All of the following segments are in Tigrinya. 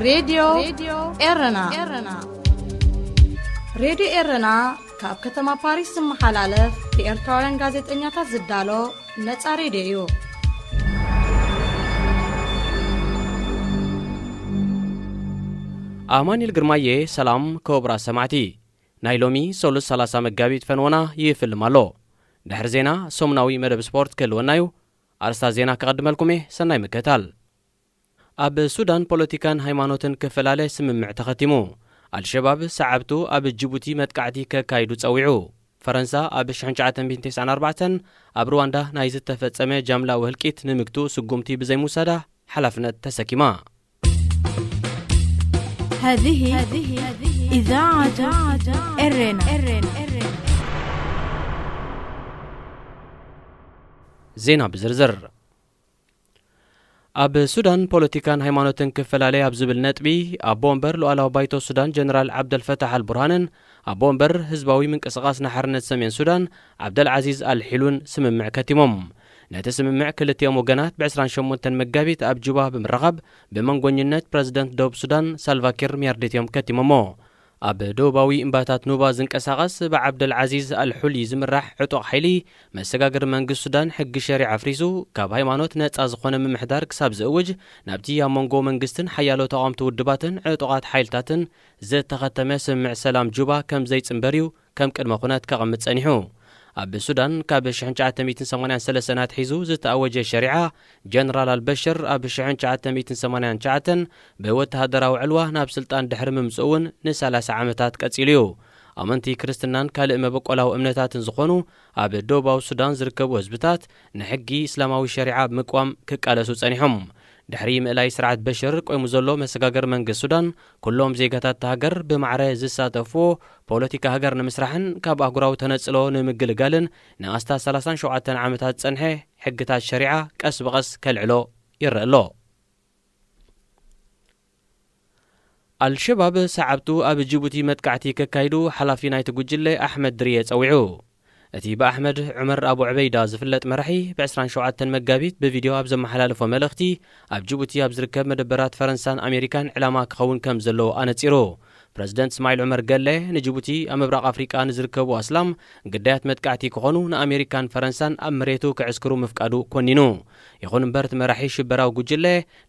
ሬድዮ ኤረና። ሬድዮ ኤረና ካብ ከተማ ፓሪስ ዝመሓላለፍ ብኤርትራውያን ጋዜጠኛታት ዝዳሎ ነጻ ሬድዮ እዩ። ኣማኑኤል ግርማየ። ሰላም ክቡራት ሰማዕቲ። ናይ ሎሚ ሰሉስ ሰላሳ መጋቢት ፈንወና ይፍልም ኣሎ። ድሕሪ ዜና ሰሙናዊ መደብ ስፖርት ክህልወና እዩ። ኣርስታት ዜና ከቐድመልኩም እየ። ሰናይ ምክትታል። ኣብ ሱዳን ፖለቲካን ሃይማኖትን ክፈላለ ስምምዕ ተኸቲሙ። ኣልሸባብ ሰዓብቱ ኣብ ጅቡቲ መጥቃዕቲ ከካይዱ ጸዊዑ። ፈረንሳ ኣብ ሽሕን ትሽዓተ ሚእትን ተስዓን ኣርባዕተን ኣብ ሩዋንዳ ናይ ዝተፈጸመ ጃምላዊ ህልቂት ንምግቱ ስጉምቲ ብዘይምውሳዳ ሓላፍነት ተሰኪማ። هذه إذاعة إرنا. ዜና ብዝርዝር። ኣብ ሱዳን ፖለቲካን ሃይማኖትን ክፈላለ ኣብ ዝብል ነጥቢ፣ ኣቦ ወንበር ሉዓላዊ ባይቶ ሱዳን ጀነራል ዓብደልፈታሕ ኣልቡርሃንን ኣቦ ወንበር ህዝባዊ ምንቅስቓስ ንሓርነት ሰሜን ሱዳን ዓብደልዓዚዝ ኣልሒሉን ስምምዕ ከቲሞም። ነቲ ስምምዕ ክልቲኦም ወገናት ብ ዕስራን ሸሞንተን መጋቢት ኣብ ጁባ ብምርኻብ ብመንጎኝነት ፕረዚደንት ደቡብ ሱዳን ሳልቫኪር ሚያርዲት እዮም ከቲሞሞ። ኣብ ደቡባዊ እምባታት ኑባ ዝንቀሳቐስ ብዓብደል ዓዚዝ ኣልሑሊ ዝምራሕ ዕጡቕ ሓይሊ መሰጋገሪ መንግስቲ ሱዳን ሕጊ ሸሪዓ ኣፍሪሱ ካብ ሃይማኖት ነጻ ዝኾነ ምምሕዳር ክሳብ ዝእውጅ ናብቲ ኣብ መንጎ መንግስትን ሓያሎ ተቓወምቲ ውድባትን ዕጡቓት ሓይልታትን ዝተኸተመ ስምምዕ ሰላም ጁባ ከም ዘይጽንበር እዩ ከም ቅድመ ኩነት ከቐምጥ ጸኒሑ። ኣብ ሱዳን ካብ ሽሕን ትሽዓተ ሚእትን ሰማንያን ሰለስተን ኣትሒዙ ዝተኣወጀ ሸሪዓ ጀነራል ኣልበሽር ኣብ ሽሕን ትሽዓተ ሚእትን ሰማንያን ትሽዓተን ብወተሃደራዊ ዕልዋ ናብ ስልጣን ድሕሪ ምምጽኡ እውን ንሰላሳ ዓመታት ቀጺሉ እዩ። ኣመንቲ ክርስትናን ካልእ መበቆላዊ እምነታትን ዝኾኑ ኣብ ደቡባዊ ሱዳን ዝርከቡ ህዝብታት ንሕጊ እስላማዊ ሸሪዓ ብምቅዋም ክቃለሱ ጸኒሖም። ድሕሪ ምእላይ ስርዓት በሽር ቆይሙ ዘሎ መሰጋገሪ መንግስቲ ሱዳን፣ ኩሎም ዜጋታት እታ ሃገር ብማዕረ ዝሳተፍዎ ፖለቲካ ሃገር ንምስራሕን ካብ ኣህጉራዊ ተነጽሎ ንምግልጋልን ንኣስታት ሰላሳን ሸውዓተን ዓመታት ዝጸንሐ ሕግታት ሸሪዓ ቀስ ብቐስ ከልዕሎ ይረአ ኣሎ። ኣልሸባብ ሰዓብቱ ኣብ ጅቡቲ መጥቃዕቲ ከካይዱ ሓላፊ ናይቲ ጉጅለ ኣሕመድ ድርየ ጸዊዑ። እቲ ብኣሕመድ ዑመር ኣቡ ዑበይዳ ዝፍለጥ መራሒ ብ ዕስራን ሸውዓተን መጋቢት ብቪድዮ ኣብ ዘመሓላለፎ መልእኽቲ፣ ኣብ ጅቡቲ ኣብ ዝርከብ መደበራት ፈረንሳን ኣሜሪካን ዕላማ ክኸውን ከም ዘለዎ ኣነጺሩ። ፕረዚደንት እስማዒል ዑመር ገለ ንጅቡቲ ኣብ ምብራቕ ኣፍሪቃ ንዝርከቡ ኣስላም ግዳያት መጥቃዕቲ ክኾኑ ንኣሜሪካን ፈረንሳን ኣብ መሬቱ ክዕስክሩ ምፍቃዱ ኮኒኑ። ይኹን እምበር እቲ መራሒ ሽበራዊ ጉጅለ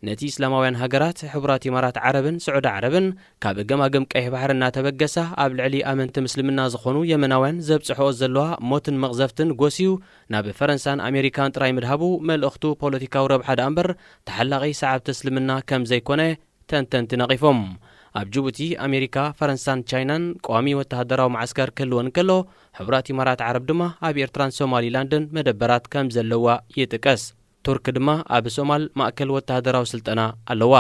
ነቲ እስላማውያን ሃገራት ሕቡራት ኢማራት ዓረብን ስዑዲ ዓረብን ካብ ገማግም ቀይሕ ባሕሪ እናተበገሳ ኣብ ልዕሊ ኣመንቲ ምስልምና ዝኾኑ የመናውያን ዘብጽሕኦ ዘለዋ ሞትን መቕዘፍትን ጎስዩ ናብ ፈረንሳን ኣሜሪካን ጥራይ ምድሃቡ መልእኽቱ ፖለቲካዊ ረብሓ ደኣ እምበር ተሓላቒ ሰዓብቲ እስልምና ከም ዘይኮነ ተንተንቲ ነቒፎም። ኣብ ጅቡቲ ኣሜሪካ፣ ፈረንሳን ቻይናን ቀዋሚ ወተሃደራዊ መዓስከር ክህልወን እንከሎ፣ ሕቡራት ኢማራት ዓረብ ድማ ኣብ ኤርትራን ሶማሊላንድን መደበራት ከም ዘለዋ ይጥቀስ። ቱርክ ድማ ኣብ ሶማል ማእከል ወተሃደራዊ ስልጠና ኣለዋ።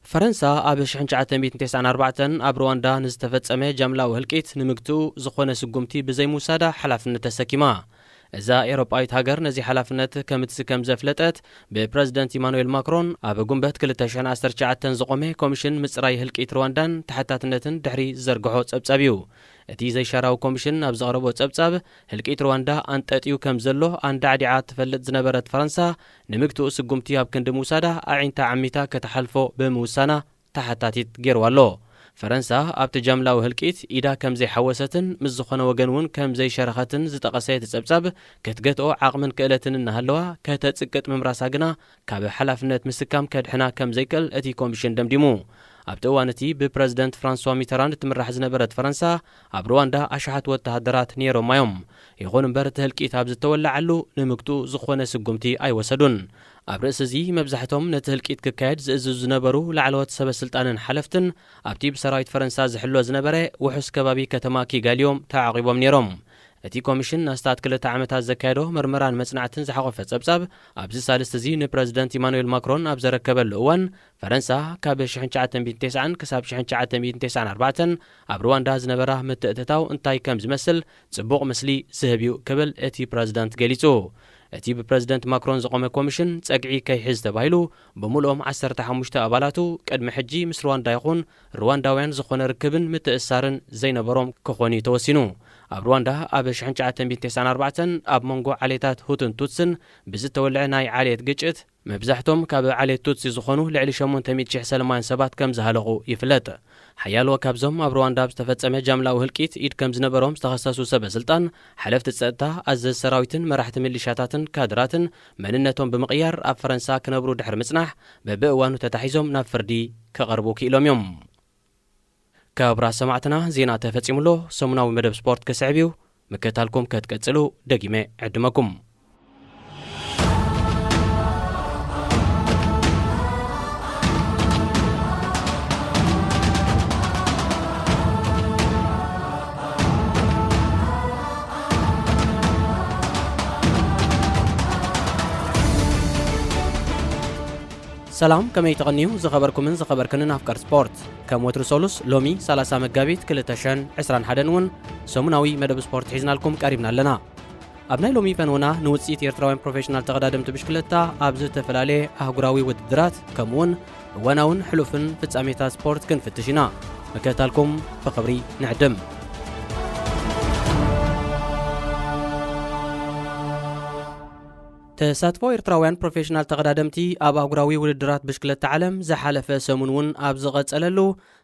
ፈረንሳ ኣብ ሽሕን ትሽዓተ ሚእትን ተስዓን ኣርባዕተን ኣብ ሩዋንዳ ንዝተፈጸመ ጃምላዊ ህልቂት ንምግትኡ ዝኾነ ስጉምቲ ብዘይምውሳዳ ሓላፍነት ተሰኪማ። እዛ ኤውሮጳዊት ሃገር ነዚ ሓላፍነት ከም እትስከም ዘፍለጠት ብፕረዚደንት ኢማኑኤል ማክሮን ኣብ ጉንበት ክልተ ሽሕን ዓሰርተ ትሽዓተን ዝቖመ ኮሚሽን ምጽራይ ህልቂት ሩዋንዳን ተሓታትነትን ድሕሪ ዝዘርግሖ ጸብጻብ እዩ። እቲ ዘይሻራዊ ኮሚሽን ኣብ ዘቕረቦ ጸብጻብ፣ ህልቂት ሩዋንዳ ኣንጠጥዩ ከም ዘሎ ኣንዳዕዲዓ ትፈልጥ ዝነበረት ፈረንሳ፣ ንምግትኡ ስጉምቲ ኣብ ክንዲ ምውሳዳ ኣዒንታ ዓሚታ ከተሓልፎ ብምውሳና ተሓታቲት ገይርዋ ኣሎ። ፈረንሳ ኣብቲ ጃምላዊ ህልቂት ኢዳ ከም ዘይሓወሰትን ምስ ዝኾነ ወገን እውን ከም ዘይሸረኸትን ዝጠቐሰ እቲ ጸብጻብ፣ ክትገትኦ ዓቕምን ክእለትን እናሃለዋ ከተጽቅጥ ምምራሳ ግና ካብ ሓላፍነት ምስካም ከድሕና ከም ዘይክእል እቲ ኮሚሽን ደምዲሙ። ኣብቲ እዋን እቲ ብፕረዚደንት ፍራንሷ ሚተራንድ እትምራሕ ዝነበረት ፈረንሳ ኣብ ሩዋንዳ ኣሽሓት ወተሃደራት ነይሮማ እዮም። ይኹን እምበር እቲ ህልቂት ኣብ ዝተወለዓሉ ንምግቱ ዝኾነ ስጉምቲ ኣይወሰዱን። ኣብ ርእሲ እዚ መብዛሕቶም ነቲ ህልቂት ክካየድ ዝእዝዙ ዝነበሩ ላዕለዎት ሰበ ስልጣንን ሓለፍትን ኣብቲ ብሰራዊት ፈረንሳ ዝሕሎ ዝነበረ ውሑስ ከባቢ ከተማ ኪጋሊ እዮም ተዓቒቦም ነይሮም። እቲ ኮሚሽን ንኣስታት ክልተ ዓመታት ዘካየዶ መርመራን መጽናዕትን ዝሓቖፈ ጸብጻብ ኣብዚ ሳልስቲ እዚ ንፕረዚደንት ኢማኑኤል ማክሮን ኣብ ዘረከበሉ እዋን፣ ፈረንሳ ካብ ሽሕን ትሽዓተ ሚእትን ተስዓን ክሳብ ሽሕን ትሽዓተ ሚእትን ተስዓን ኣርባዕተን ኣብ ሩዋንዳ ዝነበራ ምትእትታው እንታይ ከም ዝመስል ጽቡቕ ምስሊ ዝህብ እዩ ክብል እቲ ፕረዚደንት ገሊጹ። እቲ ብፕረዚደንት ማክሮን ዝቖመ ኮሚሽን ጸግዒ ከይሕዝ ተባሂሉ ብምልኦም ዓሰርተ ሓሙሽተ ኣባላቱ ቅድሚ ሕጂ ምስ ሩዋንዳ ይኹን ሩዋንዳውያን ዝኾነ ርክብን ምትእስሳርን ዘይነበሮም ክኾኑ እዩ ተወሲኑ። ኣብ ሩዋንዳ ኣብ ሽሕን ትሽዓተን ሚእትን ተስዓን ኣርባዕተን ኣብ መንጎ ዓሌታት ሁቱን ቱትስን ብዝተወልዐ ናይ ዓሌት ግጭት፣ መብዛሕቶም ካብ ዓሌት ቱትሲ ዝኾኑ ልዕሊ ሸሞንተ ሚእቲ ሺሕ ሰለማውያን ሰባት ከም ዝሃለቑ ይፍለጥ። ሓያሎ ካብዞም ኣብ ሩዋንዳ ኣብ ዝተፈጸመ ጃምላዊ ህልቂት ኢድ ከም ዝነበሮም ዝተኸሰሱ ሰበ ስልጣን፣ ሓለፍቲ ጸጥታ፣ ኣዘዝቲ ሰራዊትን መራሕቲ ሚሊሻታትን ካድራትን መንነቶም ብምቕያር ኣብ ፈረንሳ ክነብሩ ድሕሪ ምጽናሕ፣ በብእዋኑ ተታሒዞም ናብ ፍርዲ ክቐርቡ ክኢሎም እዮም። ክቡራት ሰማዕትና፣ ዜና ተፈጺሙ ኣሎ። ሰሙናዊ መደብ ስፖርት ክስዕብ እዩ። ምክትታልኩም ከትቀጽሉ ደጊመ ዕድመኩም። ሰላም፣ ከመይ ተቐንዩ ዝኸበርኩምን ዝኸበርክንን ኣፍቀር ስፖርት? ከም ወትሩ ሰሉስ፣ ሎሚ ሰላሳ መጋቢት ክልተ ሽሕን ዕስራን ሓደን እውን ሰሙናዊ መደብ ስፖርት ሒዝናልኩም ቀሪብና ኣለና። ኣብ ናይ ሎሚ ፈነወና ንውጽኢት ኤርትራውያን ፕሮፌሽናል ተቐዳደምቲ ብሽክለታ ኣብ ዝተፈላለየ ኣህጉራዊ ውድድራት፣ ከምኡውን እዋናውን ሕሉፍን ፍጻሜታት ስፖርት ክንፍትሽ ኢና። ምክትታልኩም ብኽብሪ ንዕድም። ተሳትፎ ኤርትራውያን ፕሮፌሽናል ተቐዳደምቲ ኣብ ኣህጉራዊ ውድድራት ብሽክለታ ዓለም ዝሓለፈ ሰሙን እውን ኣብ ዝቐጸለሉ፣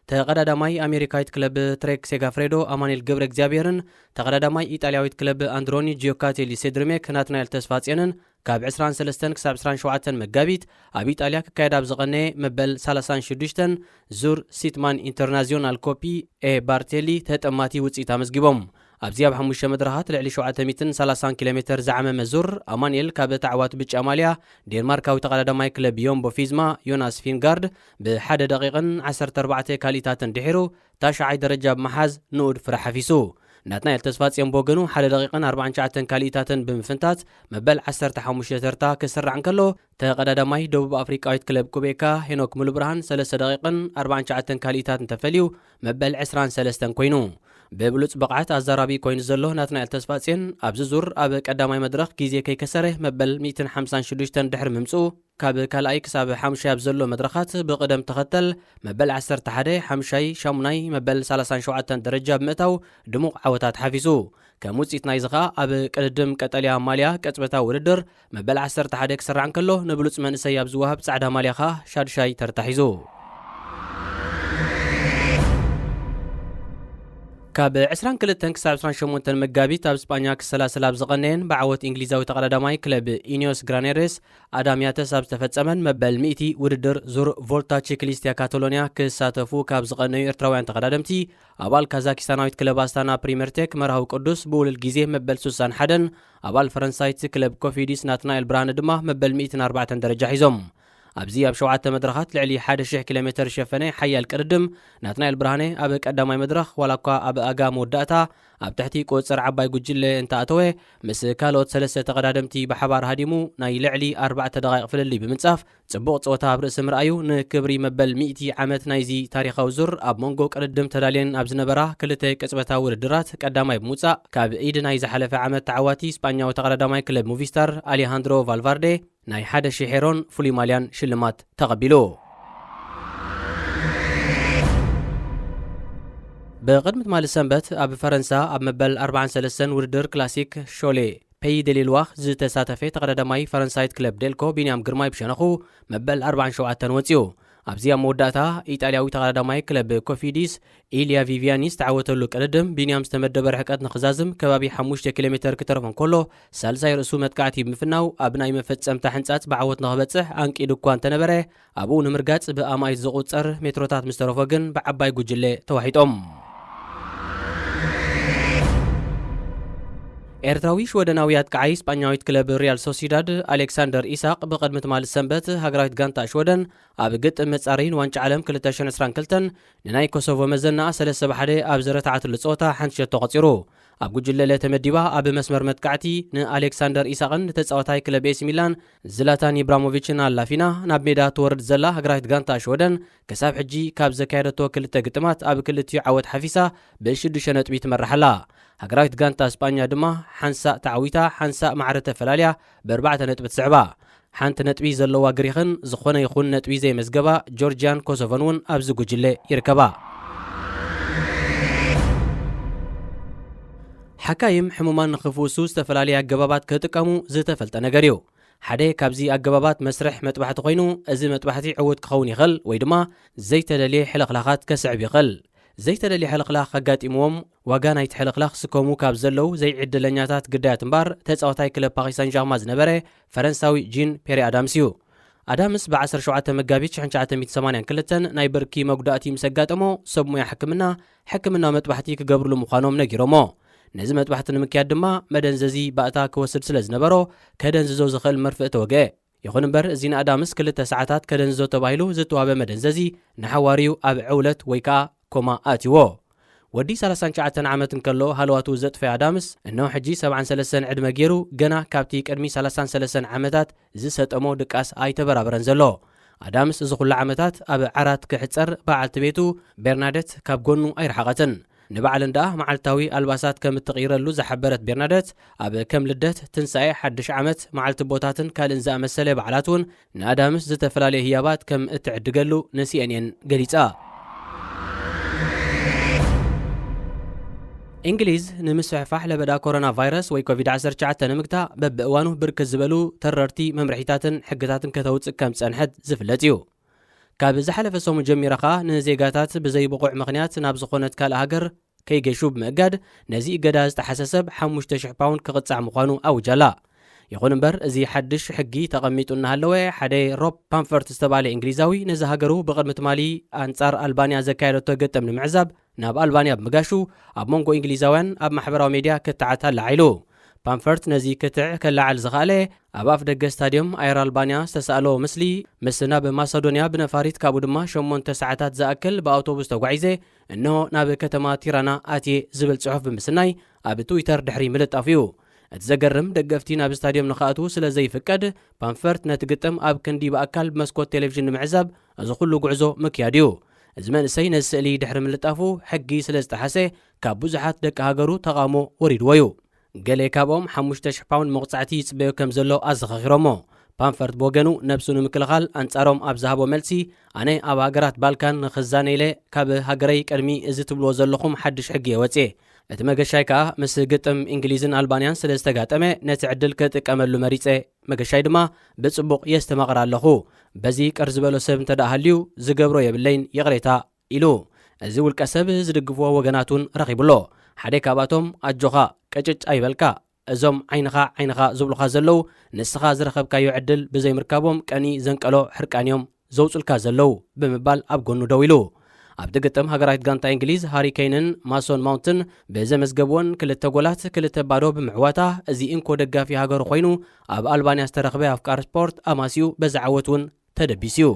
ተቐዳዳማይ ኣሜሪካዊት ክለብ ትሬክ ሴጋፍሬዶ ኣማኑኤል ገብረ እግዚኣብሔርን ተቐዳዳማይ ኢጣልያዊት ክለብ ኣንድሮኒ ጂዮካቴሊ ሴድሪሜክ ናትናኤል ተስፋጽዮንን ካብ ዕስራን ሰለስተን ክሳብ ዕስራን ሸውዓተን መጋቢት ኣብ ኢጣልያ ክካየድ ኣብ ዝቐነየ መበል ሰላሳን ሽዱሽተን ዙር ሲትማን ኢንተርናዚዮናል ኮፒ ኤ ባርቴሊ ተጠማቲ ውጽኢት ኣመዝጊቦም። ኣብዚ ኣብ ሓሙሽተ መድረኻት ልዕሊ ሸውዓተ ሚእትን ሰላሳን ኪሎ ሜተር ዝዓመመ ዙር፣ ኣማኑኤል ካብ ተዓዋቲ ብጫ ማልያ ዴንማርካዊ ተቐዳዳማይ ክለብ ዮምቦ ፊዝማ ዮናስ ፊንጋርድ ብሓደ ደቂቕን ዓሰርተ ኣርባዕተ ካልኢታትን ድሒሩ ታሽዓይ ደረጃ ብምሓዝ ንኡድ ፍረ ሓፊሱ። ናትናኤል ተስፋጽዮን ብወገኑ ሓደ ደቂቕን ኣርባዓን ትሽዓተን ካልኢታትን ብምፍንታት መበል ዓሰርተ ሓሙሽተ ተርታ ክስራዕ እንከሎ፣ ተቐዳዳማይ ደቡብ ኣፍሪቃዊት ክለብ ቁቤካ ሄኖክ ሙሉብርሃን ሰለስተ ደቂቕን ኣርባዓን ትሽዓተን ካልኢታት እንተፈልዩ፣ መበል ዕስራን ሰለስተን ኮይኑ። ብብሉጽ ብቕዓት ኣዛራቢ ኮይኑ ዘሎ ናትናኤል ተስፋጽዮን፣ ኣብዚ ዙር ኣብ ቀዳማይ መድረኽ ግዜ ከይከሰረ መበል ሚእትን ሓምሳን ሽዱሽተን ድሕሪ ምምጽኡ፣ ካብ ካልኣይ ክሳብ ሓምሻይ ኣብ ዘሎ መድረኻት ብቕደም ተኸተል መበል ዓሰርተ ሓደ፣ ሓምሻይ፣ ሻሙናይ፣ መበል ሰላሳን ሸውዓተን ደረጃ ብምእታው ድሙቕ ዓወታት ሓፊሱ። ከም ውጽኢት ናይዚ ኸኣ ኣብ ቅድድም ቀጠልያ ማልያ ቅጽበታዊ ውድድር መበል ዓሰርተ ሓደ ክስራዕ እንከሎ፣ ንብሉጽ መንእሰይ ኣብ ዝወሃብ ጻዕዳ ማልያ ኸኣ ሻድሻይ ተርታ ሒዙ። ካብ ዕስራን ክልተን ክሳብ ዕስራን ሸሞንተን መጋቢት ኣብ ስጳኛ ክሰላሰል ኣብ ዝቐነየን ብዓወት እንግሊዛዊ ተቐዳዳማይ ክለብ ኢኒዮስ ግራኔሬስ ኣዳም ያተስ ኣብ ዝተፈጸመን መበል ሚእቲ ውድድር ዙር ቮልታ ቺክሊስቲያ ካታሎኒያ ክሳተፉ ካብ ዝቐነዩ ኤርትራውያን ተቐዳደምቲ፣ ኣባል ካዛኪስታናዊት ክለብ ኣስታና ፕሪምየርቴክ መርሃዊ ቅዱስ ብውሉል ግዜ መበል ስሳን ሓደን፣ ኣባል ፈረንሳይት ክለብ ኮፊዲስ ናትናኤል ብርሃነ ድማ መበል ሚእትን ኣርባዕተን ደረጃ ሒዞም። ኣብዚ ኣብ ሸውዓተ መድረኻት ልዕሊ ሓደ ሽሕ ኪሎ ሜተር ዝሸፈነ ሓያል ቅድድም፣ ናትናኤል ብርሃነ ኣብ ቀዳማይ መድረኽ፣ ዋላ እኳ ኣብ ኣጋ መወዳእታ ኣብ ትሕቲ ቁጽጽር ዓባይ ጉጅለ እንተኣተወ፣ ምስ ካልኦት ሰለስተ ተቐዳደምቲ ብሓባር ሃዲሙ ናይ ልዕሊ ኣርባዕተ ደቓይቕ ፍልልይ ብምንጻፍ፣ ጽቡቕ ጸወታ ኣብ ርእሲ ምርኣዩ፣ ንክብሪ መበል ሚእቲ ዓመት ናይዚ ታሪኻዊ ዙር ኣብ መንጎ ቅድድም ተዳልየን ኣብ ዝነበራ ክልተ ቅጽበታዊ ውድድራት ቀዳማይ ብምውጻእ፣ ካብ ኢድ ናይ ዝሓለፈ ዓመት ተዓዋቲ ስጳኛዊ ተቐዳዳማይ ክለብ ሙቪስታር ኣሌሃንድሮ ቫልቫርዴ ናይ ሓደ ሺሕ ሄሮን ፍሉይ ማልያን ሽልማት ተቐቢሉ። ብቕድሚ ትማሊ ሰንበት ኣብ ፈረንሳ ኣብ መበል ኣርባዓን ሰለስተን ውድድር ክላሲክ ሾሌ ፔይ ደ ሌልዋኽ ዝተሳተፈ ተቐዳዳማይ ፈረንሳይት ክለብ ዴልኮ ቢንያም ግርማይ ብሸነኹ መበል ኣርባዓን ሸውዓተን ወጺኡ። ኣብዚ ኣብ መወዳእታ ኢጣልያዊ ተቐዳዳማይ ክለብ ኮፊዲስ ኢልያ ቪቪያኒ ዝተዓወተሉ ቅድድም፣ ቢንያም ዝተመደበ ርሕቀት ንኽዛዝም ከባቢ ሓሙሽተ ኪሎ ሜተር ክተርፎ እንከሎ፣ ሳልሳይ ርእሱ መጥቃዕቲ ብምፍናው ኣብ ናይ መፈጸምታ ሕንጻት ብዓወት ንኽበጽሕ ኣንቂዱ እኳ እንተነበረ፣ ኣብኡ ንምርጋጽ ብኣማኢት ዝቑጸር ሜትሮታት ምስ ተረፎ ግን ብዓባይ ጉጅለ ተዋሒጦም። ኤርትራዊ ሽወደናዊ ኣጥቃዓይ ስጳኛዊት ክለብ ሪያል ሶሲዳድ ኣሌክሳንደር ኢሳቅ ብቕድሚ ትማሊ ሰንበት ሃገራዊት ጋንታ ሽወደን ኣብ ግጥም መጻረዪ ንዋንጫ ዓለም ክልተ ሽሕን ዕስራን ክልተን ንናይ ኮሶቮ መዘናኣ ሰለስተ ብ ሓደ ኣብ ዘረታዓትሉ ጸወታ ሓንቲ ሸቶ ቆጺሩ። ኣብ ጉጅለ ለ ተመዲባ ኣብ መስመር መጥቃዕቲ ንኣሌክሳንደር ኢሳቕን ንተጻዋታይ ክለብ ኤሲ ሚላን ዝላታን ኢብራሞቪችን ኣላፊና ናብ ሜዳ ትወርድ ዘላ ሃገራዊት ጋንታ ሽወደን፣ ክሳብ ሕጂ ካብ ዘካየደቶ ክልተ ግጥማት ኣብ ክልቲኡ ዓወት ሓፊሳ ብሽዱሽተ ነጥቢ ትመርሕ ኣላ። ሃገራዊት ጋንታ ስጳኛ ድማ ሓንሳእ ተዓዊታ፣ ሓንሳእ ማዕረ ተፈላልያ ብኣርባዕተ ነጥቢ ትስዕባ። ሓንቲ ነጥቢ ዘለዋ ግሪኽን ዝኾነ ይኹን ነጥቢ ዘይመዝገባ ጆርጅያን ኮሶቮን እውን ኣብዚ ጉጅለ ይርከባ። ሓካይም ሕሙማን ንኽፍውሱ ዝተፈላለየ ኣገባባት ክጥቀሙ ዝተፈልጠ ነገር እዩ። ሓደ ካብዚ ኣገባባት መስርሕ መጥባሕቲ ኮይኑ፣ እዚ መጥባሕቲ ዕዉት ክኸውን ይኽእል ወይ ድማ ዘይተደልየ ሕልኽላኻት ከስዕብ ይኽእል። ዘይተደልየ ሕልኽላኽ ኣጋጢምዎም ዋጋ ናይቲ ሕልኽላኽ ክስከሙ ካብ ዘለዉ ዘይዕድለኛታት ግዳያት እምበር፣ ተጻዋታይ ክለብ ፓሪስ ሳን ጀርማ ዝነበረ ፈረንሳዊ ጂን ፔሪ ኣዳምስ እዩ። ኣዳምስ ብ ዓሰርተ ሸውዓተ መጋቢት ሺሕ ትሽዓተ ሚእትን ሰማንያን ክልተን ናይ ብርኪ መጉዳእቲ ምስ ኣጋጠሞ፣ ሰብ ሞያ ሕክምና ሕክምናዊ መጥባሕቲ ክገብርሉ ምዃኖም ነጊሮሞ። ነዚ መጥባሕቲ ንምክያድ ድማ መደንዘዚ ባእታ ክወስድ ስለ ዝነበሮ፣ ከደንዝዞ ዝኽእል መርፍእ ተወግአ። ይኹን እምበር፣ እዚ ንኣዳምስ ክልተ ሰዓታት ከደንዝዞ ተባሂሉ ዝተዋህበ መደንዘዚ ንሓዋርዩ ኣብ ዕውለት ወይ ከኣ ኮማ ኣእትይዎ። ወዲ ሰላሳን ትሽዓተን ዓመት እንከሎ ሃለዋቱ ዘጥፈየ ኣዳምስ፣ እነሆ ሕጂ ሰብዓን ሰለስተን ዕድመ ገይሩ፣ ገና ካብቲ ቅድሚ ሰላሳን ሰለስተን ዓመታት ዝሰጠሞ ድቃስ ኣይተበራበረን ዘሎ። ኣዳምስ እዚ ኩሉ ዓመታት ኣብ ዓራት ክሕጸር፣ በዓልቲ ቤቱ ቤርናደት ካብ ጎኑ ኣይረሓቐትን። ንባዕለን ደኣ መዓልታዊ ኣልባሳት ከም እትቕይረሉ ዝሓበረት ቤርናደት፣ ኣብ ከም ልደት፣ ትንሳኤ፣ ሓድሽ ዓመት፣ መዓልቲ ኣቦታትን ካልእን ዝኣመሰለ በዓላት እውን ንኣዳምስ ዝተፈላለየ ህያባት ከም እትዕድገሉ ንሲኤንኤን ገሊጻ። እንግሊዝ ንምስፍሕፋሕ ለበዳ ኮሮና ቫይረስ ወይ ኮቪድ ዓሰርተ ትሽዓተ ንምግታእ በብእዋኑ ብርክት ዝበሉ ተረርቲ መምርሒታትን ሕግታትን ከተውጽእ ከም ዝጸንሐት ዝፍለጥ እዩ። ካብ ዝሓለፈ ሰሙን ጀሚራ ኸኣ ንዜጋታት ብዘይ ብቑዕ ምኽንያት ናብ ዝኾነት ካልእ ሃገር ከይገሹ ብምእጋድ፣ ነዚ እገዳ ዝጠሓሰ ሰብ ሓሙሽተ ሽሕ ፓውንድ ክቕጻዕ ምዃኑ ኣውጃ ኣላ። ይኹን እምበር፣ እዚ ሓድሽ ሕጊ ተቐሚጡ እናሃለወ፣ ሓደ ሮብ ፓምፈርት ዝተባህለ እንግሊዛዊ ነዚ ሃገሩ ብቕድሚ ትማሊ ኣንጻር ኣልባንያ ዘካየደቶ ግጥም ንምዕዛብ ናብ ኣልባንያ ብምጋሹ፣ ኣብ መንጎ እንግሊዛውያን ኣብ ማሕበራዊ ሜድያ ክትዓት ኣለዓ ኢሉ። ፓምፈርት ነዚ ክትዕ ከለዓዕል ዝኸኣለ፣ ኣብ ኣፍ ደገ ስታድዮም ኣየር ኣልባንያ ዝተሳእሎ ምስሊ፣ ምስ ናብ ማሰዶንያ ብነፋሪት፣ ካብኡ ድማ ሸሞንተ ሰዓታት ዝኣክል ብኣውቶቡስ ተጓዒዘ፣ እንሆ ናብ ከተማ ቲራና ኣትየ ዝብል ጽሑፍ ብምስናይ ኣብ ትዊተር ድሕሪ ምልጣፉ እዩ። እቲ ዘገርም፣ ደገፍቲ ናብ ስታድዮም ንኽኣትዉ ስለ ዘይፍቀድ፣ ፓምፈርት ነቲ ግጥም ኣብ ክንዲ ብኣካል ብመስኮት ቴሌቪዥን ንምዕዛብ እዚ ኩሉ ጉዕዞ ምክያድ እዩ። እዚ መንእሰይ ነዚ ስእሊ ድሕሪ ምልጣፉ፣ ሕጊ ስለ ዝጠሓሰ፣ ካብ ብዙሓት ደቂ ሃገሩ ተቓውሞ ወሪድዎ እዩ። ገለ ካብኦም ሓሙሽተ ሽሕ ፓውንድ መቕጻዕቲ ይጽበዮ ከም ዘሎ ኣዘኻኺሮሞ። ፓምፈርት ብወገኑ፣ ነብሱ ንምክልኻል ኣንጻሮም ኣብ ዝሃቦ መልሲ፣ ኣነ ኣብ ሃገራት ባልካን ንኽዛነ ኢለ ካብ ሃገረይ ቅድሚ እዚ ትብልዎ ዘለኹም ሓድሽ ሕጊ እየ ወጽየ። እቲ መገሻይ ከኣ ምስ ግጥም እንግሊዝን ኣልባንያን ስለ ዝተጋጠመ፣ ነቲ ዕድል ክጥቀመሉ መሪጸ። መገሻይ ድማ፣ ብጽቡቕ የስተማቕር ኣለኹ። በዚ ቅር ዝበሎ ሰብ እንተ ደኣ ሃልዩ፣ ዝገብሮ የብለይን፣ ይቕሬታ። ኢሉ። እዚ ውልቀ ሰብ ዝድግፍዎ ወገናት እውን ረኺቡ ኣሎ። ሓደ ካብኣቶም፣ ኣጆኻ፣ ቅጭጭ ኣይበልካ፣ እዞም ዓይንኻ ዓይንኻ ዝብሉኻ ዘለዉ፣ ንስኻ ዝረኸብካዮ ዕድል ብዘይምርካቦም ቀኒ ዘንቀሎ ሕርቃን እዮም ዘውጹልካ ዘለዉ ብምባል ኣብ ጎኑ ደው ኢሉ። ኣብቲ ግጥም፣ ሃገራዊት ጋንታ እንግሊዝ ሃሪ ኬንን ማሶን ማውንትን ብዘመዝገብወን ክልተ ጎላት ክልተ ባዶ ብምዕዋታ፣ እዚ እንኮ ደጋፊ ሃገሩ ኮይኑ ኣብ ኣልባንያ ዝተረኽበ ኣፍቃሪ ስፖርት ኣማስዩ በዚ ዓወት እውን ተደቢስዩ።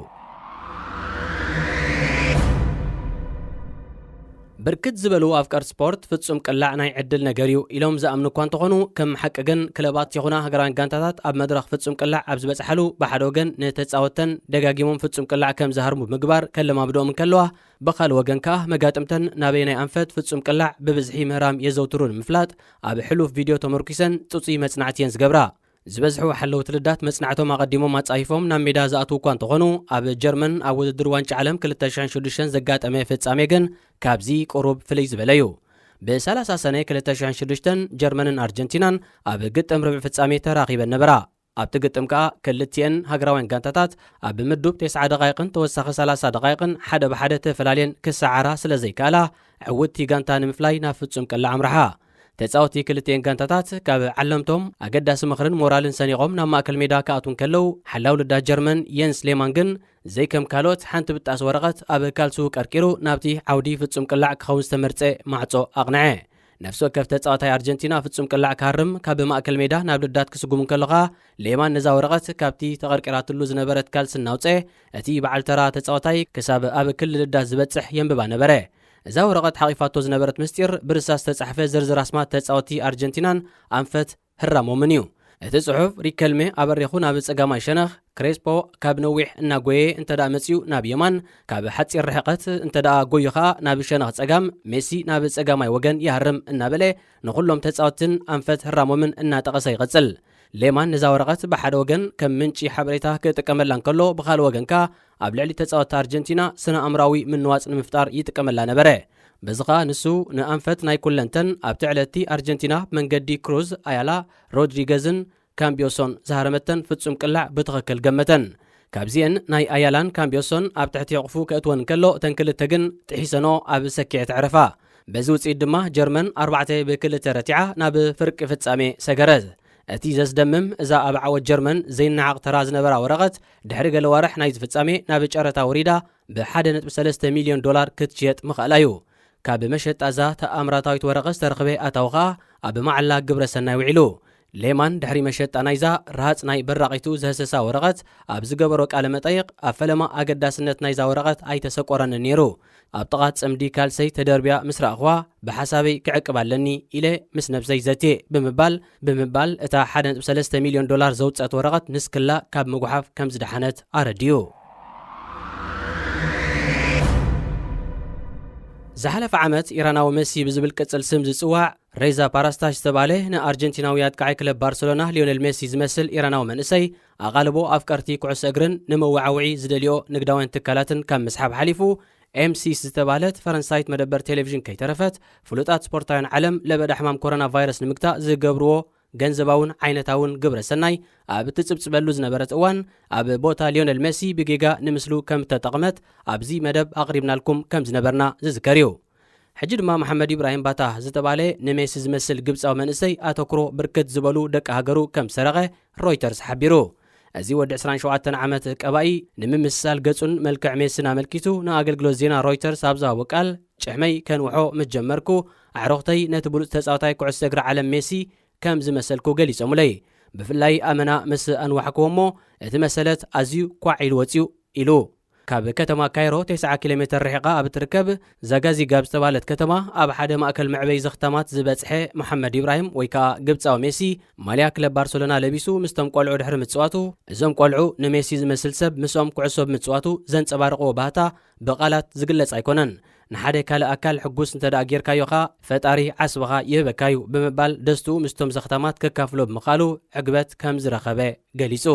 ብርክት ዝበሉ ኣፍቀርቲ ስፖርት ፍጹም ቅላዕ ናይ ዕድል ነገር እዩ ኢሎም ዝኣምኑ እኳ እንተኾኑ፣ ከም ሓቂ ግን ክለባት ይኹና ሃገራውያን ጋንታታት ኣብ መድረኽ ፍጹም ቅላዕ ኣብ ዝበጽሓሉ፣ ብሓደ ወገን ንተጻወተን ደጋጊሞም ፍጹም ቅላዕ ከም ዝሃርሙ ብምግባር ከለማምድኦም እንከለዋ፣ ብኻልእ ወገን ከኣ መጋጥምተን ናበየናይ ኣንፈት ፍጹም ቅላዕ ብብዝሒ ምህራም የዘውትሩ ንምፍላጥ ኣብ ሕሉፍ ቪድዮ ተመርኲሰን ጽጹይ መጽናዕቲ እየን ዝገብራ። ዝበዝሑ ሓለውቲ ልዳት መጽናዕቶም ኣቐዲሞም ኣጻፊፎም ናብ ሜዳ ዝኣትዉ እኳ እንተኾኑ፣ ኣብ ጀርመን ኣብ ውድድር ዋንጫ ዓለም ክልተ ሽሕን ሽዱሽተን ዘጋጠመ ፍጻሜ ግን ካብዚ ቁሩብ ፍልይ ዝበለ እዩ። ብሰላሳ ሰነ ክልተ ሽሕን ሽዱሽተን ጀርመንን ኣርጀንቲናን ኣብ ግጥም ርብዒ ፍጻሜ ተራኺበን ነበራ። ኣብቲ ግጥም ከኣ ክልቲኤን ሃገራውያን ጋንታታት ኣብ ምዱብ ተስዓ ደቓይቕን ተወሳኺ ሰላሳ ደቓይቕን ሓደ ብሓደ ተፈላልየን ክሰዓራ ስለ ዘይከኣላ፣ ዕውትቲ ጋንታ ንምፍላይ ናብ ፍጹም ቅላዕ ኣምርሓ። ተጻወትቲ ክልቲኤን ጋንታታት ካብ ዓለምቶም ኣገዳሲ ምኽርን ሞራልን ሰኒቖም ናብ ማእከል ሜዳ ክኣትዉ እንከለዉ፣ ሓላው ልዳት ጀርመን የንስ ሌማን ግን ዘይከም ካልኦት ሓንቲ ብጣስ ወረቐት ኣብ ካልስኡ ቀርቂሩ ናብቲ ዓውዲ ፍጹም ቅላዕ ክኸውን ዝተመርጸ ማዕጾ ኣቕንዐ። ነፍሲ ወከፍ ተጻዋታይ ኣርጀንቲና ፍጹም ቅላዕ ክሃርም ካብ ማእከል ሜዳ ናብ ልዳት ክስጉም እንከሎ ኸኣ፣ ሌማን ነዛ ወረቐት ካብቲ ተቐርቂራትሉ ዝነበረት ካልሲ እናውጽአ፣ እቲ በዓል ተራ ተጻዋታይ ክሳብ ኣብ ክሊ ልዳት ዝበጽሕ የንብባ ነበረ። እዛ ወረቐት ሓቒፋቶ ዝነበረት ምስጢር፣ ብርሳስ ዝተጻሕፈ ዝርዝር ኣስማት ተጻወትቲ ኣርጀንቲናን ኣንፈት ህራሞምን እዩ። እቲ ጽሑፍ፣ ሪከልሜ ኣበሪኹ ናብ ጸጋማይ ሸነኽ፣ ክሬስፖ ካብ ነዊሕ እናጎየ እንተ ደኣ መጺኡ ናብ የማን፣ ካብ ሓጺር ርሕቀት እንተ ደኣ ጎዩ ኸኣ ናብ ሸነኽ ጸጋም፣ ሜሲ ናብ ጸጋማይ ወገን ይሃርም እናበለ ንኹሎም ተጻወትትን ኣንፈት ህራሞምን እናጠቐሰ ይቐጽል። ሌማን ነዛ ወረቐት ብሓደ ወገን ከም ምንጪ ሓበሬታ ክጥቀመላ እንከሎ፣ ብኻልእ ወገን ከኣ ኣብ ልዕሊ ተጻወትቲ ኣርጀንቲና ስነ ኣእምራዊ ምንዋጽ ንምፍጣር ይጥቀመላ ነበረ። በዚ ኸኣ ንሱ ንኣንፈት ናይ ኩለንተን ኣብቲ ዕለቲ ኣርጀንቲና መንገዲ ክሩዝ ኣያላ ሮድሪገዝን ካምቢዮሶን ዝሃረመተን ፍጹም ቅላዕ ብትኽክል ገመተን። ካብዚአን ናይ ኣያላን ካምቢዮሶን ኣብ ትሕቲ ሕቑፉ ከእትወን እንከሎ፣ እተን ክልተ ግን ጥሒሰንኦ ኣብ ሰኪዐ ተዕረፋ። በዚ ውጽኢት ድማ ጀርመን ኣርባዕተ ብክልተ ረቲዓ ናብ ፍርቂ ፍጻሜ ሰገረት። እቲ ዘስደምም፣ እዛ ኣብ ዓወት ጀርመን ዘይነዓቕ ተራ ዝነበራ ወረቐት ድሕሪ ገለ ዋርሕ ናይዚ ፍጻሜ ናብ ጨረታ ወሪዳ ብ ሓደ ነጥቢ ሰለስተ ሚልዮን ዶላር ክትሽየጥ ምኽኣላ እዩ። ካብ መሸጣ እዛ ተኣምራታዊት ወረቐት ዝተረኽበ ኣታዊ ኸኣ ኣብ መዓላ ግብረ ሰናይ ውዒሉ። ሌማን ድሕሪ መሸጣ ናይዛ ረሃጽ ናይ በራቒቱ ዘህሰሳ ወረቐት ኣብ ዝገበሮ ቃለ መጠይቕ፣ ኣብ ፈለማ ኣገዳስነት ናይዛ ወረቐት ኣይተሰቆረንን ነይሩ። ኣብ ጥቓ ጽምዲ ካልሰይ ተደርብያ ምስ ረኣኽዋ፣ ብሓሳበይ ክዕቅብ ኣለኒ ኢለ ምስ ነብሰይ ዘትየ ብምባል፣ ብምባል እታ ሓደ ነጥቢ ሰለስተ ሚልዮን ዶላር ዘውጸት ወረቐት ንስክላ ካብ ምጉሓፍ ከም ዝደሓነት ኣረድዩ። ዝሓለፈ ዓመት ኢራናዊ መሲ ብዝብል ቅጽል ስም ዝጽዋዕ ሬዛ ፓራስታሽ ዝተባህለ ንኣርጀንቲናዊ ኣጥቃዓይ ክለብ ባርሰሎና ሊዮኔል ሜሲ ዝመስል ኢራናዊ መንእሰይ፣ ኣቓልቦ ኣፍቀርቲ ኩዕሶ እግርን ንመወዓውዒ ዝደልዮ ንግዳውያን ትካላትን ካብ ምስሓብ ሓሊፉ፣ ኤምሲስ ዝተባህለት ፈረንሳይት መደበር ቴሌቪዥን ከይተረፈት፣ ፍሉጣት ስፖርታውያን ዓለም ለበዳ ሕማም ኮሮና ቫይረስ ንምግታእ ዝገብርዎ ገንዘባውን ዓይነታውን ግብረ ሰናይ ኣብ እትጽብጽበሉ ዝነበረት እዋን፣ ኣብ ቦታ ሊዮኔል ሜሲ ብጌጋ ንምስሉ ከም እተጠቕመት ኣብዚ መደብ ኣቕሪብናልኩም ከም ዝነበርና ዝዝከር እዩ። ሕጂ ድማ መሓመድ ኢብራሂም ባታ ዝተባህለ ንሜሲ ዝመስል ግብጻዊ መንእሰይ ኣተኩሮ ብርክት ዝበሉ ደቂ ሃገሩ ከም ዝሰረቐ ሮይተርስ ሓቢሩ። እዚ ወዲ ዕስራን ሸውዓተን ዓመት ቀባኢ፣ ንምምስሳል ገጹን መልክዕ ሜስን ኣመልኪቱ ንኣገልግሎት ዜና ሮይተርስ ኣብ ዝሃቦ ቃል፣ "ጭሕመይ ከንውሖ ምስ ጀመርኩ፣ ኣዕሩኽተይ ነቲ ብሉጽ ተጻዋታይ ኩዕሶ እግሪ ዓለም ሜሲ ከም ዝመሰልኩ ገሊጾምለይ። ብፍላይ ኣመና ምስ ኣንዋሕክዎ እሞ፣ እቲ መሰለት ኣዝዩ ኳዕ ኢሉ ወጺኡ" ኢሉ። ካብ ከተማ ካይሮ ተስዓ ኪሎ ሜተር ርሒቓ ኣብ እትርከብ ዛጋዚግ ኣብ ዝተባህለት ከተማ፣ ኣብ ሓደ ማእከል መዕበዪ ዘኽታማት ዝበጽሐ መሓመድ ኢብራሂም ወይ ከኣ ግብጻዊ ሜሲ፣ ማልያ ክለብ ባርሰሎና ለቢሱ ምስቶም ቆልዑ ድሕሪ ምጽዋቱ፣ እዞም ቆልዑ ንሜሲ ዝመስል ሰብ ምስኦም ኩዕሶ ብምጽዋቱ ዘንጸባርቕዎ ባህታ ብቓላት ዝግለጽ ኣይኮነን። ንሓደ ካልእ ኣካል ሕጉስ እንተ ደኣ ጌርካዮ ኸኣ፣ ፈጣሪ ዓስብኻ ይህበካ እዩ ብምባል ደስትኡ ምስቶም ዘኽታማት ከካፍሎ ብምኽኣሉ ዕግበት ከም ዝረኸበ ገሊጹ።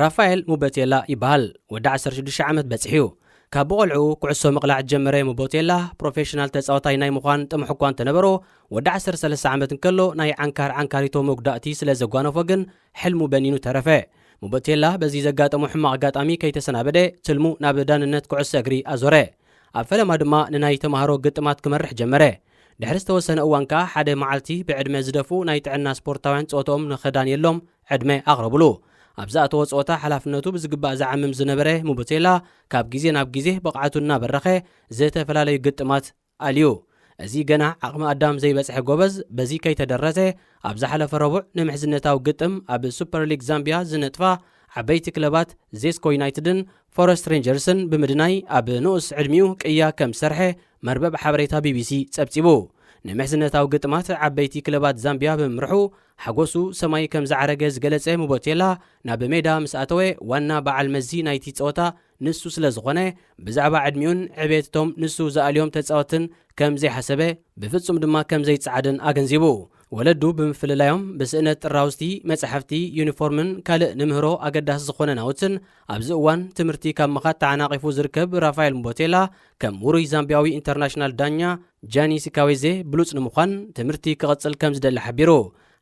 ራፋኤል ሙበቴላ ይበሃል። ወዲ ዓሰርተ ሽዱሽተ ዓመት በጺሑ እዩ። ካብ ብቖልዕኡ ኩዕሶ ምቕላዕ ጀመረ። ሙቦቴላ ፕሮፌሽናል ተጻዋታይ ናይ ምዃን ጥሙሕ እኳ እንተነበሮ፣ ወዲ ዓሰርተ ሰለስተ ዓመት እንከሎ ናይ ዓንካር ዓንካሪቶ መጉዳእቲ ስለ ዘጓነፎ ግን ሕልሙ በኒኑ ተረፈ። ሙቦቴላ በዚ ዘጋጠሞ ሕማቕ ኣጋጣሚ ከይተሰናበደ ትልሙ ናብ ዳንነት ኩዕሶ እግሪ ኣዞረ። ኣብ ፈለማ ድማ ንናይ ተማሃሮ ግጥማት ክመርሕ ጀመረ። ድሕሪ ዝተወሰነ እዋን ከኣ ሓደ መዓልቲ ብዕድመ ዝደፍኡ ናይ ጥዕና ስፖርታውያን ጸወትኦም ንኸዳንየሎም ዕድመ ኣቕረብሉ። ኣብ ዝኣተዎ ጸወታ ሓላፍነቱ ብዝግባእ ዝዓምም ዝነበረ ሙቡቴላ ካብ ግዜ ናብ ግዜ ብቕዓቱ እናበረኸ ዝተፈላለዩ ግጥማት ኣልዩ። እዚ ገና ዓቕሚ ኣዳም ዘይበጽሐ ጎበዝ በዚ ከይተደረተ ኣብ ዝሓለፈ ረቡዕ ንምሕዝነታዊ ግጥም ኣብ ሱፐር ሊግ ዛምቢያ ዝነጥፋ ዓበይቲ ክለባት ዜስኮ ዩናይትድን ፎረስት ሬንጀርስን ብምድናይ ኣብ ንኡስ ዕድሚኡ ቅያ ከም ዝሰርሐ መርበብ ሓበሬታ ቢቢሲ ጸብጺቡ። ንምሕዝነታዊ ግጥማት ዓበይቲ ክለባት ዛምቢያ ብምምርሑ ሓጎሱ ሰማይ ከም ዝዓረገ ዝገለጸ ሙቦቴላ፣ ናብ ሜዳ ምስ ኣተወ ዋና በዓል መዚ ናይቲ ጸወታ ንሱ ስለ ዝኾነ፣ ብዛዕባ ዕድሚኡን ዕቤትቶም ንሱ ዝኣልዮም ተጻወትን ከም ዘይሓሰበ፣ ብፍጹም ድማ ከም ዘይጸዓድን ኣገንዚቡ። ወለዱ ብምፍልላዮም ብስእነት ጥራውዝቲ፣ መጻሕፍቲ፣ ዩኒፎርምን ካልእ ንምህሮ ኣገዳሲ ዝኾነ ናውትን ኣብዚ እዋን ትምህርቲ ካብ ምኻድ ተዓናቒፉ ዝርከብ ራፋኤል ሙቦቴላ፣ ከም ውሩይ ዛምቢያዊ ኢንተርናሽናል ዳኛ ጃኒ ሲካዌዜ ብሉጽ ንምዃን ትምህርቲ ክቕጽል ከም ዝደሊ ሓቢሩ።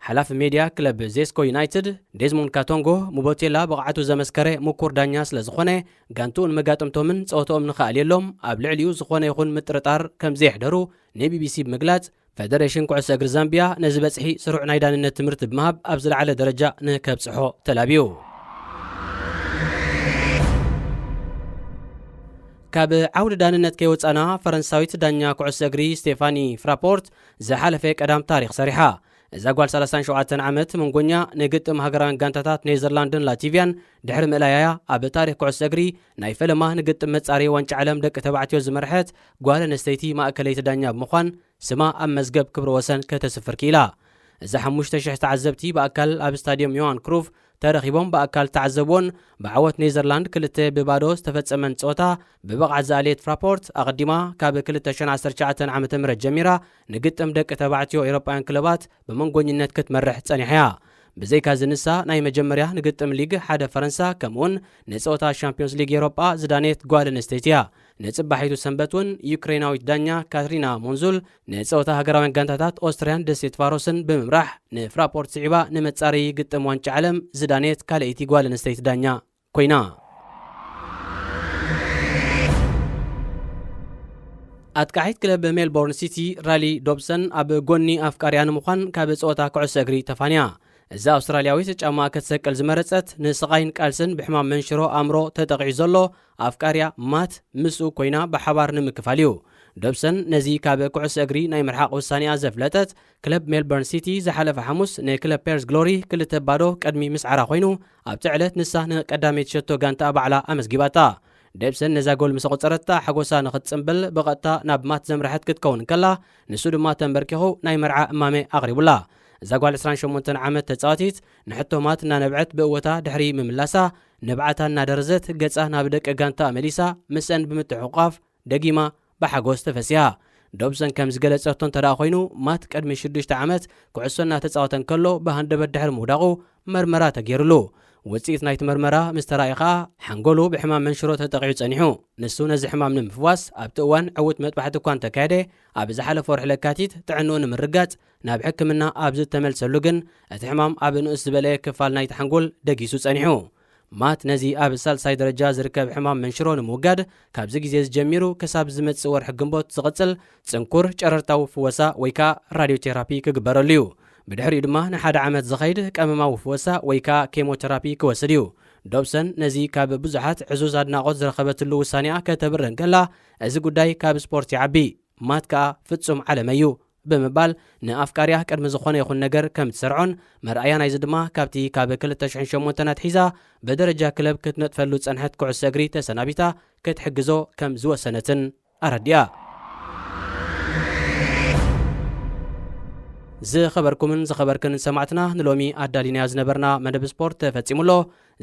ሓላፊ ሜድያ ክለብ ዜስኮ ዩናይትድ ዴዝሞንድ ካቶንጎ፣ ሙቦቴላ ብቕዓቱ ዘመስከረ ምኩር ዳኛ ስለ ዝኾነ፣ ጋንትኡን መጋጥምቶምን ጸወትኦም ንኽኣልየሎም ኣብ ልዕሊኡ ዝኾነ ይኹን ምጥርጣር ከም ዘየሕደሩ ንቢቢሲ ብምግላጽ፣ ፈደሬሽን ኩዕሶ እግሪ ዛምቢያ ነዚ በጽሒ ስሩዕ ናይ ዳንነት ትምህርቲ ብምሃብ ኣብ ዝለዓለ ደረጃ ንከብጽሖ ተላብዩ። ካብ ዓውዲ ዳንነት ከይወጻና፣ ፈረንሳዊት ዳኛ ኩዕሶ እግሪ ስቴፋኒ ፍራፖርት ዝሓለፈ ቀዳም ታሪኽ ሰሪሓ። እዛ ጓል ሰላሳን ሸውዓተን ዓመት መንጎኛ ንግጥም ሃገራውያን ጋንታታት ኔዘርላንድን ላቲቪያን ድሕሪ ምእላያያ፣ ኣብ ታሪኽ ኩዕሶ እግሪ ናይ ፈለማ ንግጥም መጻረዪ ዋንጫ ዓለም ደቂ ተባዕትዮ ዝመርሐት ጓል ኣንስተይቲ ማእከለይቲ ዳኛ ብምዃን ስማ ኣብ መዝገብ ክብረ ወሰን ከተስፍር ክኢላ። እዛ ሓሙሽተ ሽሕ ተዓዘብቲ ብኣካል ኣብ ስታድዮም ዮሃን ክሩፍ ተረኺቦም ብኣካል ተዓዘብዎን፣ ብዓወት ኔዘርላንድ ክልተ ብባዶ ዝተፈጸመን ጸወታ ብብቕዓት ዝኣልየት ፍራፖርት፣ ኣቐዲማ ካብ ክልተ ሽሕን ዓሰርተ ትሽዓተን ዓመተ ምህረት ጀሚራ ንግጥም ደቂ ተባዕትዮ ኤውሮጳውያን ክለባት ብመንጎኝነት ክትመርሕ ጸኒሓ እያ። ብዘይካዚ ንሳ ናይ መጀመርያ ንግጥም ሊግ ሓደ ፈረንሳ ከምኡውን ንጸወታ ሻምፒዮንስ ሊግ ኤውሮጳ ዝዳነየት ጓል ኣንስተይቲ እያ። ንጽባሒቱ ሰንበት እውን ዩክሬናዊት ዳኛ ካትሪና ሞንዙል ንጸወታ ሃገራውያን ጋንታታት ኦስትርያን ደሴት ፋሮስን ብምምራሕ ንፍራፖርት ስዒባ ንመጻረዪ ግጥም ዋንጫ ዓለም ዝዳነየት ካልኣይቲ ጓል ኣንስተይቲ ዳኛ ኮይና። ኣጥቃሒት ክለብ ሜልቦርን ሲቲ ራሊ ዶብሰን ኣብ ጎኒ ኣፍቃሪያ ንምዃን ካብ ጸወታ ኩዕሶ እግሪ ተፋንያ። እዛ ኣውስትራልያዊት ጫማ ክትሰቅል ዝመረጸት ንስቓይን ቃልስን ብሕማም መንሽሮ ኣእምሮ ተጠቒዑ ዘሎ ኣፍቃሪያ ማት ምስኡ ኮይና ብሓባር ንምክፋል እዩ። ዶብሰን ነዚ ካብ ኩዕሶ እግሪ ናይ ምርሓቕ ውሳኔኣ ዘፍለጠት ክለብ ሜልበርን ሲቲ ዝሓለፈ ሓሙስ ንክለብ ፐርዝ ግሎሪ ክልተ ባዶ ቅድሚ ምስዓራ ኮይኑ ኣብቲ ዕለት ንሳ ንቀዳመይቲ ሸቶ ጋንታ ባዕላ ኣመዝጊባታ። ዶብሰን ነዛ ጎል ምስ ኣቑጸረታ ሓጎሳ ንኽትጽምብል ብቐጥታ ናብ ማት ዘምርሐት ክትከውን ከላ ንሱ ድማ ተንበርኪኹ ናይ መርዓ እማመ ኣቕሪቡላ። እዛ ጓል ዕስራን ሸሞንተን ዓመት ተጻዋቲት ንሕቶ ማት እናነብዐት ብእወታ ድሕሪ ምምላሳ ንብዓታ እናደረዘት ገጻ ናብ ደቂ ጋንታ መሊሳ ምስአን ብምትሕቑቓፍ ደጊማ ብሓጎስ ተፈሲሃ። ዶብሰን ከም ዝገለጸቶ እንተ ደኣ ኮይኑ ማት ቅድሚ ሽዱሽተ ዓመት ኩዕሶ እናተጻወተ እንከሎ ብሃንደበት ድሕሪ ምውዳቑ መርመራ ተገይሩሉ። ውጽኢት ናይቲ መርመራ ምስ ተራእየ ከኣ ሓንጎሉ ብሕማም መንሽሮ ተጠቒዑ ጸኒሑ። ንሱ ነዚ ሕማም ንምፍዋስ ኣብቲ እዋን ዕዉት መጥባሕቲ እኳ እንተካየደ ኣብ ዝሓለፈ ወርሒ ለካቲት ጥዕንኡ ንምርጋጽ ናብ ሕክምና ኣብ ዝተመልሰሉ ግን እቲ ሕማም ኣብ ንኡስ ዝበለ ክፋል ናይቲ ሓንጎል ደጊሱ ጸኒሑ። ማት ነዚ ኣብ ሳልሳይ ደረጃ ዝርከብ ሕማም መንሽሮ ንምውጋድ ካብዚ ግዜ ዝጀሚሩ ክሳብ ዝመጽእ ወርሒ ግንቦት ዝቕጽል ጽንኩር ጨረርታዊ ፍወሳ ወይ ከኣ ራድዮቴራፒ ክግበረሉ እዩ። ብድሕሪኡ ድማ ንሓደ ዓመት ዝኸይድ ቀመማዊ ፍወሳ ወይ ከኣ ኬሞቴራፒ ክወስድ እዩ። ዶብሰን ነዚ ካብ ብዙሓት ዕዙዝ ኣድናቖት ዝረኸበትሉ ውሳኔኣ ከተብርህ እንከላ፣ እዚ ጉዳይ ካብ ስፖርት ይዓቢ፣ ማት ከኣ ፍጹም ዓለመይ እዩ ብምባል ንኣፍቃሪያ ቅድሚ ዝኾነ ይኹን ነገር ከም ትሰርዖን መርኣያ ናይዚ ድማ ካብቲ ካብ ክልተ ሽሕን ሸሞንተን ኣትሒዛ ብደረጃ ክለብ ክትነጥፈሉ ዝጸንሐት ኩዕሶ እግሪ ተሰናቢታ ክትሕግዞ ከም ዝወሰነትን ኣረዲኣ። ዝኸበርኩምን ዝኸበርክን ሰማዕትና ንሎሚ ኣዳሊናዮ ዝነበርና መደብ ስፖርት ተፈጺሙ ኣሎ።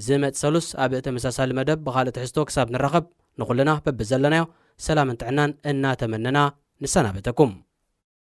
ዝመጽእ ሰሉስ ኣብ ተመሳሳሊ መደብ ብኻልእ ትሕዝቶ ክሳብ ንራኸብ ንኹልና በብዘለናዮ ሰላምን ጥዕናን እናተመነና ንሰናበተኩም።